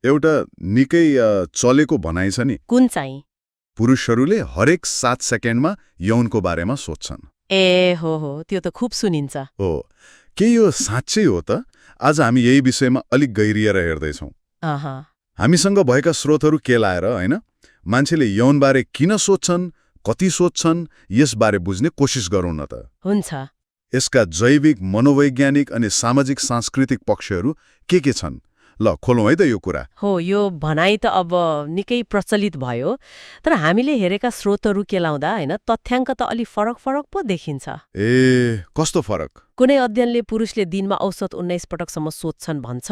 एउटा निकै चलेको भनाइ छ नि, कुन चाहिँ? पुरुषहरूले हरेक 7 सेकेन्डमा यौनको बारेमा सोच्छन्। हो त्यो त खुब सुनिन्छ। हो, के यो साँच्चै हो त? आज हामी यही विषयमा अलिक गहिरिएर हेर्दैछौँ। अह हामीसँग भएका स्रोतहरू के लाएर, होइन? मान्छेले यौनबारे किन सोच्छन्, कति सोच्छन्, यसबारे बुझ्ने कोसिस गरौँ न त। हुन्छ। यसका जैविक, मनोवैज्ञानिक अनि सामाजिक सांस्कृतिक पक्षहरू के छन्? ल खोलौँ है त यो कुरा। हो, यो भनाइ त अब निकै प्रचलित भयो, तर हामीले हेरेका स्रोतहरू केलाउँदा होइन तथ्याङ्क त अलि फरक फरक पो देखिन्छ। कस्तो फरक? कुनै अध्ययनले पुरुषले दिनमा औसत 19 पटकसम्म सोध्छन् भन्छ,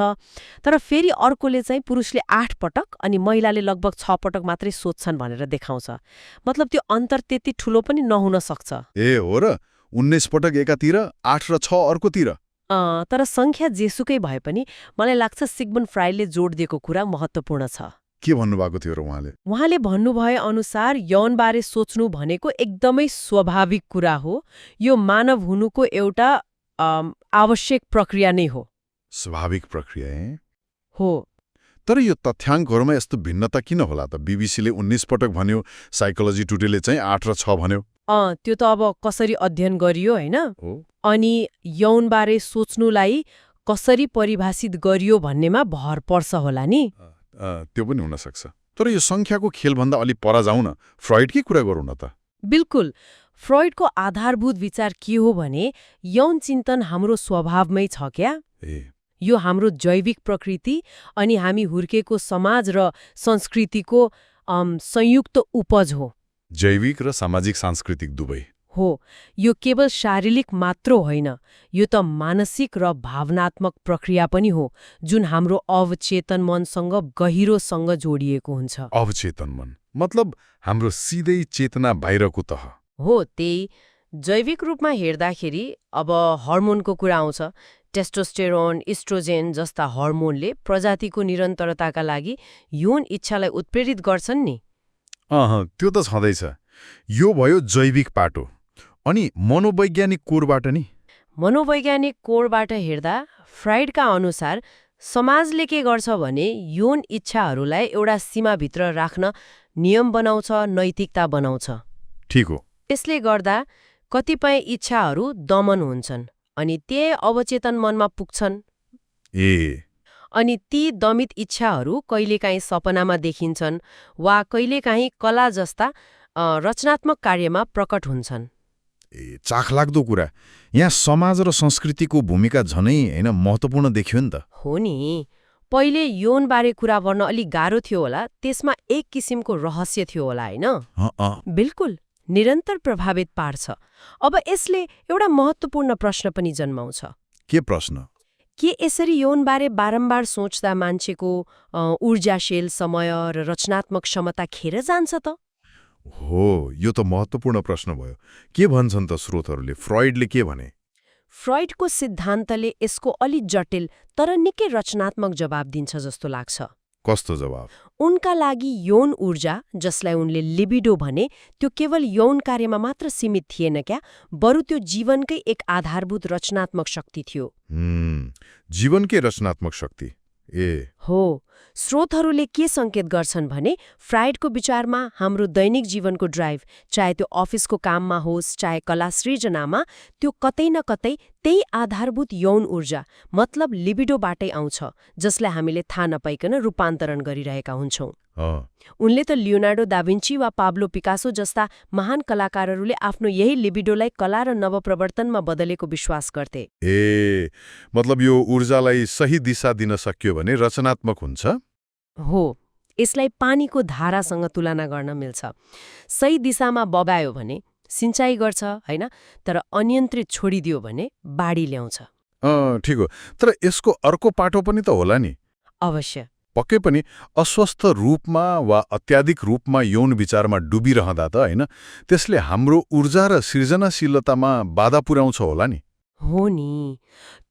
तर फेरि अर्कोले चाहिँ पुरुषले 8 पटक अनि महिलाले लगभग 6 पटक मात्रै सोध्छन् भनेर देखाउँछ। मतलब त्यो अन्तर त्यति ठुलो पनि नहुन सक्छ। हो र, 19 पटक एकातिर, 8 र 6 अर्कोतिर। तर संख्या जेसुकै भए पनि मलाई लाग्छ सिग्मन्ड फ्राइडले जोड दिएको कुरा महत्त्वपूर्ण छ। के भन्नुभएको थियो र उहाँले? उहाँले भन्नुभए अनुसार यौनबारे सोच्नु भनेको एकदमै स्वाभाविक कुरा हो। यो मानव हुनुको एउटा आवश्यक प्रक्रिया नै हो। स्वाभाविक प्रक्रिया हो। तर यो तथ्याङ्कहरूमा यस्तो भिन्नता किन होला त? बीबीसीले 19 पटक भन्यो, साइकोलोजी टुडेले चाहिँ 8 र 6 भन्यो। त्यो त अब कसरी अध्ययन गरियो होइन, हो। अनि यौनबारे सोच्नुलाई कसरी परिभाषित गरियो भन्नेमा भर पर्छ होला नि। त्यो पनि हुन सक्छ। तर यो संख्याको खेलभन्दा अलि पर जाउँ न, फ्रॉइडकै कुरा गरौँ न त। बिल्कुल। फ्रॉइडको आधारभूत विचार के हो भने यौन चिन्तन हाम्रो स्वभावमै छ क्या। यो हाम्रो जैविक प्रकृति अनि हामी हुर्केको समाज र संस्कृतिको संयुक्त उपज हो। जैविक र सामाजिक सांस्कृतिक दुवै हो। यो केवल शारीरिक मात्र होइन, यो त मानसिक र भावनात्मक प्रक्रिया पनि हो जुन हाम्रो अवचेतन मनसँग गहिरोसँग जोडिएको हुन्छ। अवचेतन मन मतलब हाम्रो सिधै चेतना बाहिरको तह हो। त्यही जैविक रूपमा हेर्दाखेरि अब हर्मोनको कुरा आउँछ। टेस्टोस्टेरोन, इस्ट्रोजेन जस्ता हर्मोनले प्रजातिको निरन्तरताका लागि यौन इच्छालाई उत्प्रेरित गर्छन् नि। त्यो त छँदैछ। यो भयो जैविक पाटो। अनि मनोवैज्ञानिक कोरबाट नि? मनोवैज्ञानिक कोणबाट हेर्दा फ्राइडका अनुसार समाजले के गर्छ भने यौन इच्छाहरूलाई एउटा सीमाभित्र राख्न नियम बनाउँछ, नैतिकता बनाउँछ। ठीक हो। यसले गर्दा कतिपय इच्छाहरू दमन हुन्छन् अनि त्यही अवचेतन मनमा पुग्छन्। अनि ती दमित इच्छाहरू कहिलेकाहीँ सपनामा देखिन्छन् वा कहिलेकाहीँ कला जस्ता रचनात्मक कार्यमा प्रकट हुन्छन्। चाखलाग्दो कुरा। यहाँ समाज र संस्कृतिको भूमिका झनै हैन महत्त्वपूर्ण देखियो नि त। हो नि। पहिले यौनबारे कुरा गर्न अलिक गाह्रो थियो होला, त्यसमा एक किसिमको रहस्य थियो होला होइन? बिल्कुल, निरन्तर प्रभावित पार्छ। अब यसले एउटा महत्त्वपूर्ण प्रश्न पनि जन्माउँछ। के प्रश्न? के यसरी यौनबारे बारम्बार सोच्दा मान्छेको ऊर्जाशील समय र रचनात्मक क्षमता खेर जान्छ त? हो, यो त महत्त्वपूर्ण प्रश्न भयो। के भन्छन् त स्रोतहरूले? फ्रॉइडले के भने? फ्रॉइडको सिद्धान्तले यसको अलि जटिल तर निकै रचनात्मक जवाब दिन्छ जस्तो लाग्छ। कस्तो जवाब? उनका लागि यौन ऊर्जा, जसलाई उनले लिबिडो भने, त्यो केवल यौन कार्यमा मात्र सीमित थिएन क्या, बरु त्यो जीवनकै एक आधारभूत रचनात्मक शक्ति थियो। जीवनकै रचनात्मक शक्ति? हो। स्रोतहरूले के संकेत गर्छन् भने फ्राइडको विचारमा हाम्रो दैनिक जीवनको ड्राइभ, चाहे त्यो अफिसको काममा होस् चाहे कला सृजनामा, त्यो कतै न कतै त्यही आधारभूत यौन ऊर्जा मतलब लिबिडोबाटै आउँछ, जसलाई हामीले थाहा नपाइकन रूपान्तरण गरिरहेका हुन्छौँ। उनले त लियोनार्डो दा विन्ची वा पाब्लो पिकासो जस्ता महान कलाकारहरूले आफ्नो यही लिबिडोलाई कला र नवप्रवर्तनमा बदलेको विश्वास गर्थे। मतलब यो ऊर्जालाई सही दिशा दिन सक्यो भने रचनात्मक हुन्छ? हो। यसलाई पानीको धारासँग तुलना गर्न मिल्छ। सही दिशामा बगायो भने सिंचाइ गर्छ होइन, तर अनियन्त्रित छोडिदियो भने बाढी ल्याउँछ। ठिक हो। तर यसको अर्को पाटो पनि त होला नि? अवश्य। पक्कै पनि अस्वस्थ रूपमा वा अत्याधिक रूपमा यौन विचारमा डुबिरहँदा त होइन, त्यसले हाम्रो ऊर्जा र सृजनाशीलतामा बाधा पुर्याउँछ होला नि? हो नि,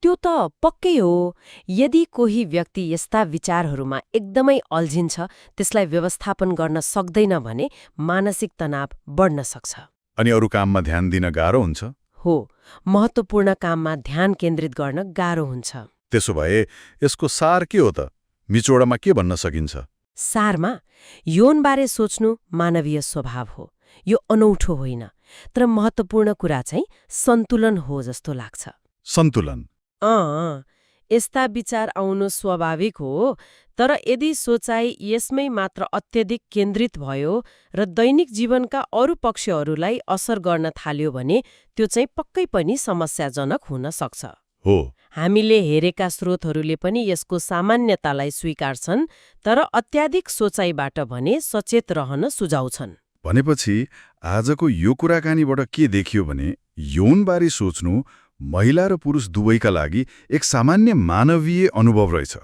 त्यो त पक्कै हो। यदि कोही व्यक्ति यस्ता विचारहरूमा एकदमै अल्झिन्छ, त्यसलाई व्यवस्थापन गर्न सक्दैन भने मानसिक तनाव बढ्न सक्छ। अनि अरू काममा ध्यान दिन गाह्रो हुन्छ? हो, महत्त्वपूर्ण काममा ध्यान केन्द्रित गर्न गाह्रो हुन्छ। त्यसो भए यसको सार के हो त? मिचोडामा के भन्न सकिन्छ? सारमा यौनबारे सोच्नु मानवीय स्वभाव हो। यो अनौठो होइन, तर महत्त्वपूर्ण कुरा चाहिँ सन्तुलन हो जस्तो लाग्छ। सन्तुलन। यस्ता विचार आउनु स्वाभाविक हो, तर यदि सोचाइ यसमै मात्र अत्यधिक केन्द्रित भयो र दैनिक जीवनका अरू पक्षहरूलाई असर गर्न थाल्यो भने त्यो चाहिँ पक्कै पनि समस्याजनक हुन सक्छ। हो। हामीले हेरेका स्रोतहरूले पनि यसको सामान्यतालाई स्वीकार्छन्, तर अत्याधिक सोचाइबाट भने सचेत रहन सुझाउँछन्। भनेपछि आजको यो कुराकानीबाट के देखियो भने यौनबारे सोच्नु महिला र पुरुष दुवैका लागि एक सामान्य मानवीय अनुभव रहेछ,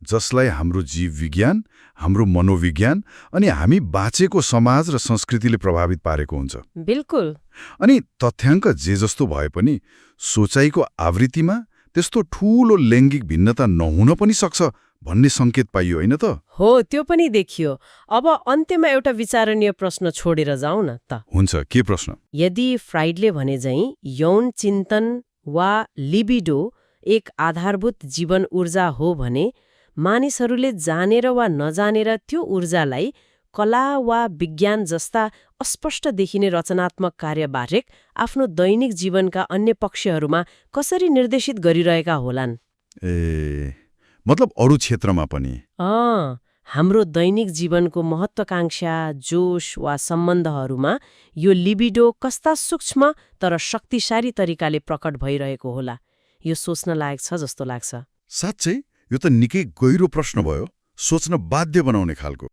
जसलाई हाम्रो जीव विज्ञान, हाम्रो मनोविज्ञान अनि हामी बाँचेको समाज र संस्कृतिले प्रभावित पारेको हुन्छ। बिल्कुल। अनि तथ्याङ्क जे जस्तो भए पनि सोचाइको आवृत्तिमा त्यस्तो ठूलो लैङ्गिक भिन्नता नहुन पनि सक्छ भन्ने सङ्केत पाइयो, होइन त? हो, त्यो पनि देखियो। अब अन्त्यमा एउटा विचारणीय प्रश्न छोडेर जाउँ न त। हुन्छ, के प्रश्न? यदि फ्राइडले भने झैं यौन चिन्तन वा लिबिडो एक आधारभूत जीवन ऊर्जा हो भने मानिसहरूले जानेर वा नजानेर त्यो ऊर्जालाई कला वा विज्ञान जस्ता अस्पष्ट देखिने रचनात्मक कार्यबाहेक आफ्नो दैनिक जीवनका अन्य पक्षहरूमा कसरी निर्देशित गरिरहेका होलान्? मतलब अरू क्षेत्रमा पनि? हाम्रो दैनिक जीवनको महत्वाकांक्षा, जोश वा सम्बन्धहरूमा यो लिबिडो कस्ता सूक्ष्म तर शक्तिशाली तरिकाले प्रकट भइरहेको होला, यो सोच्न लायक छ जस्तो लाग्छ। साँच्चै यो त निकै गहिरो प्रश्न भयो, सोच्न बाध्य बनाउने खालको।